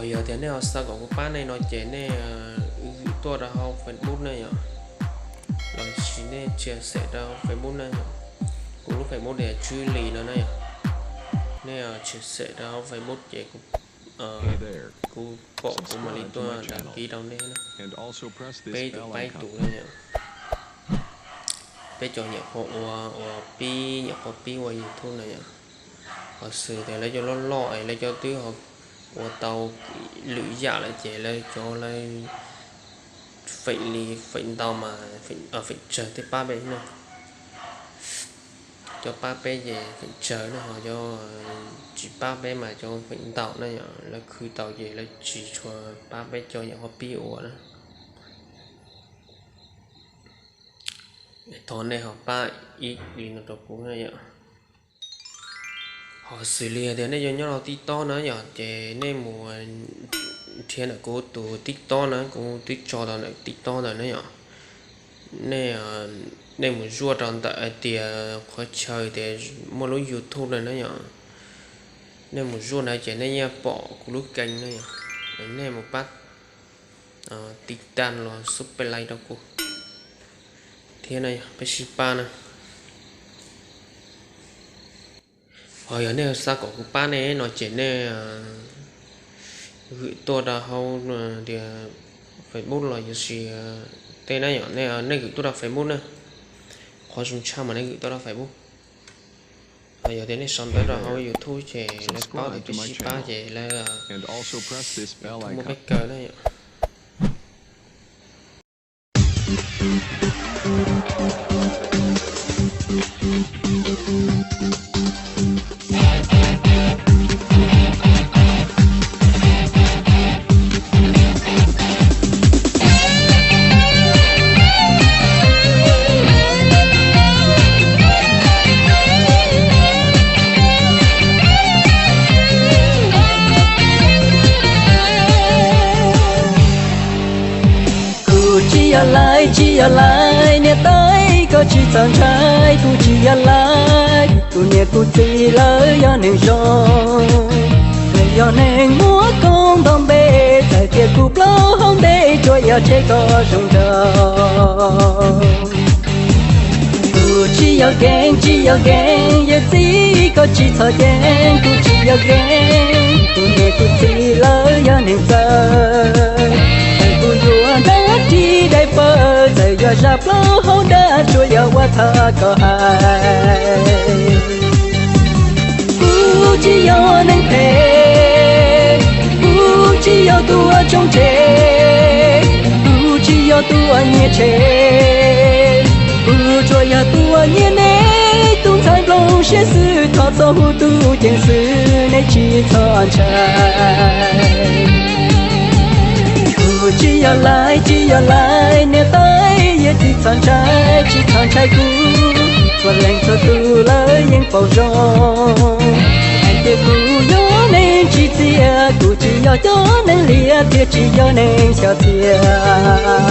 Yog tias nej ho xav kom kuv pab nej no ces nej wb tuaj rau hauv Facebook ne yom, los sis nej chia sẻ rau hauv Facebook ne yom. Kuv lub Facebook tias Tswv Lis no na yom. Nej chia sẻ rau hauv Facebook ces kuv pom kuv mam li tuaj đăng ký rau nej na. Peb tus pab ib tus na yom. Peb cov nyuam qhuav ua, uas pib nyuam qhuav pib ua YouTube na yom. Ho xws tias lawv cov loj loj es lawv cov twb ua tau lwm yam lawm ces lawv cov lawv feem li feem ntau mas feem tsawg thiaj pab peb na. Cov pab peb ces feem tsawg na, ho cov tsis pab peb mas cov feem ntau na yom, lawv khwv tau ces lawv tsis tshua pab peb cov nyuam qhuav pib ua na. Thov nej ho pab ib li no rau kuv na yom. Ho xws li tias nej yuav nyob rau TikTok na yom, ces nej mus nrhiav ntawm kuv tus TikTok na, kuv twb tso tau ntawm TikTok ntawm na yom. Nej, nej mus zuaj rau ntawm hais tias qhov chaw tias muaj lub YouTube na na yom. Nej mus zuaj ntawd ces nej yeej pom kuv lub kênh na yom. Nej mus pab tiv tam los subscribe rau kuv thiab na yom, peb sib pab na. Ho yog nej xav kom kuv pab nej no ces nej gửi tuaj rau hauv tias Facebook los yog sis tej na yom, nej gửi tuaj rau Facebook na. Qhov zoo tshaj mas nej gửi tuaj rau Facebook. Ho yog tias nej sau ntawv rau hauv YouTube ces lawv paub tias peb sib pab ces lawv muab peb kaw na yom. Kuv tsis yog Laib, tsis yog Laib, niam tais koj tsis txhob ntshai, kuv tsis yog Laib, tus niam tus txiv lawv yog neeg zoo, lawv yog neeg muaj koob nto npe, txawm tias kuv plaub hau ntev tsuas yog tseg koj zoo nraug. Kuv tsis yog Keeb, tsis yog Keeb, yawm txiv koj tsis txhob ceeb, kuv tsis yog Keeb, tus niam tus txiv lawv yog neeg txawj, txawm kuv yuav nrab ris dai pawg, txawm yog zaj plaub hau dab tsuas yog ua txog koj hais. Kuv tsis yog neeg phem, kuv tsis yog tus uas tsoo tseg, kuv tsis yog tus uas nyiam tseg, kuv tsuas yog tus uas nyiam nej tus ntxhais nplooj siab xwb, thov txhob hu tus ceev xwm, nej tsis txhob ntshai. Kuv tsis yog Laib, tsis yog Laib, niam tais yawm txiv txhob ntshai, tsis txhob ntshai kuv, txhua leej txhua tus lawv yeej paub zoo, hais tias kuv yog neeg tsis txiaj, kuv tsis yog cov neeg liam thiab tsis yog neeg xyom txiaj.